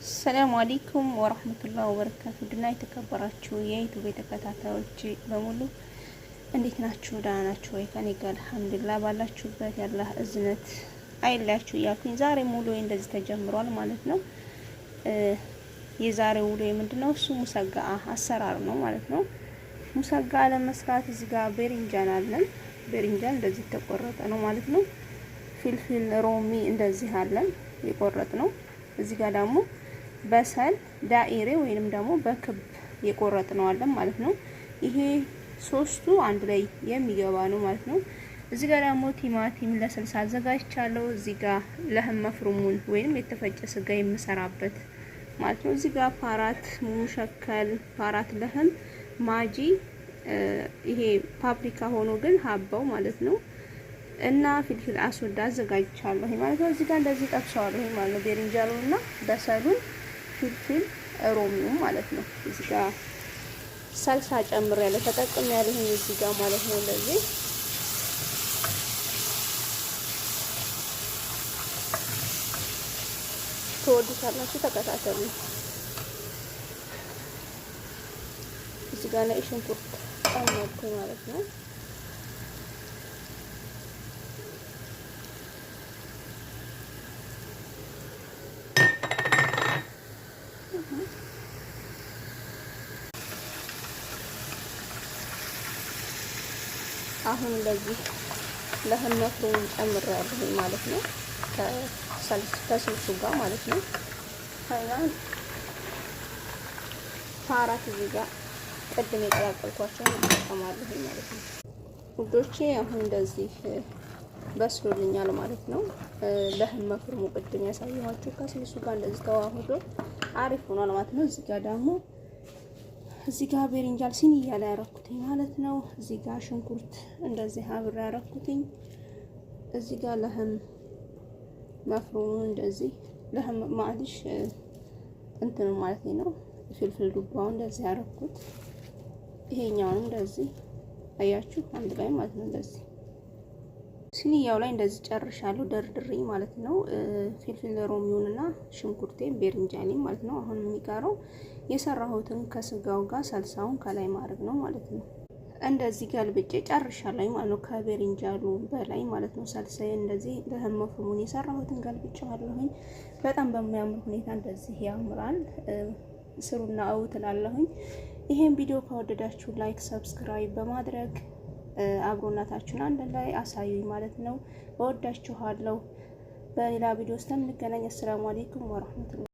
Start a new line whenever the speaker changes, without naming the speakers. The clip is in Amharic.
السلام عليكم ورحمة الله وبركاته። ድና የተከበራችሁ የ YouTube ተከታታዮች በሙሉ እንዴት ናችሁ? ደህና ናችሁ ወይ? ከኔ ጋር الحمد لله። ባላችሁበት የአላህ እዝነት አይለያችሁ እያልኩኝ ዛሬ ሙሉ እንደዚህ ተጀምሯል ማለት ነው። የዛሬው ውሎ ምንድነው? እሱ ሙሰጋ አሰራር ነው ማለት ነው። ሙሰጋ ለመስራት እዚህ ጋር باذنجان አለን። باذنجان እንደዚህ ተቆረጠ ነው ማለት ነው። فلفل رومي እንደዚህ አለን የቆረጥ ነው። እዚህ ጋር ደግሞ بصل دائري ወይንም ደግሞ በክብ የቆረጥ ነው አለን ማለት ነው። ይሄ ሶስቱ አንድ ላይ የሚገባ ነው ማለት ነው። እዚህ ጋር ደግሞ ቲማቲም ለስልሳ አዘጋጅቻለሁ። እዚህ ጋር لحم مفروم ኡን ወይንም የተፈጨ ስጋ የምሰራበት ማለት ነው። እዚህ ጋር بهارات مشكل፣ بهارات لحم፣ ማጂ ይሄ ፓፕሪካ ሆኖ ግን ሀባው ማለት ነው እና فلفل أسود አዘጋጅቻለሁ ማለት ነው። እዚህ ጋር እንደዚህ ጠብሰዋለሁ ማለት ነው። باذنجان ኡን እና بصل ኡን فلفل رومي ው ማለት ነው። እዚህ ጋር ሰልሳ ጨምሬያለሁ ተጠቅሜያለሁ እዚህ ጋር ማለት ነው። እንደዚህ ትወዱታላችሁ፣ ተከታተሉ። እዚህ ጋር ነጭ ሽንኩርት ጨመርኩኝ ማለት ነው። አሁን እንደዚህ لحم مفروم ጨምሬያለሁ ማለት ነው። ከስልሱ ጋር ማለት ነው። ከዛ بهارات እዚህ ጋር ቅድም የቀላቀልኳቸውን እጠቀማለሁ ማለት ነው ውዶቼ። አሁን እንደዚህ በስሎልኛል ማለት ነው። لحم مفروم ኡ ቅድም ያሳየኋችሁ ከስልሱ ጋር እንደዚህ ተዋህዶ አሪፍ ሆኗል ማለት ነው። እዚህ ጋር ደግሞ እዚህ ጋር باذنجان صينية ላይ ያረኩትኝ ማለት ነው። እዚህ ጋር ሽንኩርት እንደዚህ አብሬ ያረኩትኝ። እዚህ ጋር لحم مفروم ኡ እንደዚህ لحم معليش እንትኑ ማለት ነው። فلفل ዱባው እንደዚህ ያረኩት። ይሄኛውንም እንደዚህ አያችሁ አንድ ላይ ማለት ነው። እንደዚህ صينية ው ላይ እንደዚህ ጨርሻለሁ ደርድሬ ማለት ነው። فلفل رومي ውንና ሽንኩርቴን باذنجان ኤ ማለት ነው። አሁን የሚቀረው የሰራሁትን ከስጋው ጋር ሰልሳውን ከላይ ማድረግ ነው ማለት ነው። እንደዚህ ገልብጬ ጨርሻለሁ ማለት ነው። ከ باذنجان ኡ በላይ ማለት ነው። ሰልሳዬ እንደዚህ لحم مفروم ኡን የሰራሁትን ገልብጬዋለሁኝ። በጣም በሚያምር ሁኔታ እንደዚህ ያምራል። ስሩና እው ትላለሁኝ። ይሄን ቪዲዮ ከወደዳችሁ like፣ subscribe በማድረግ አብሮነታችሁን አንድ ላይ አሳዩኝ ማለት ነው። እወዳችኋለሁ። በሌላ ቪዲዮ እስከምንገናኝ السلام عليكم ورحمة الله።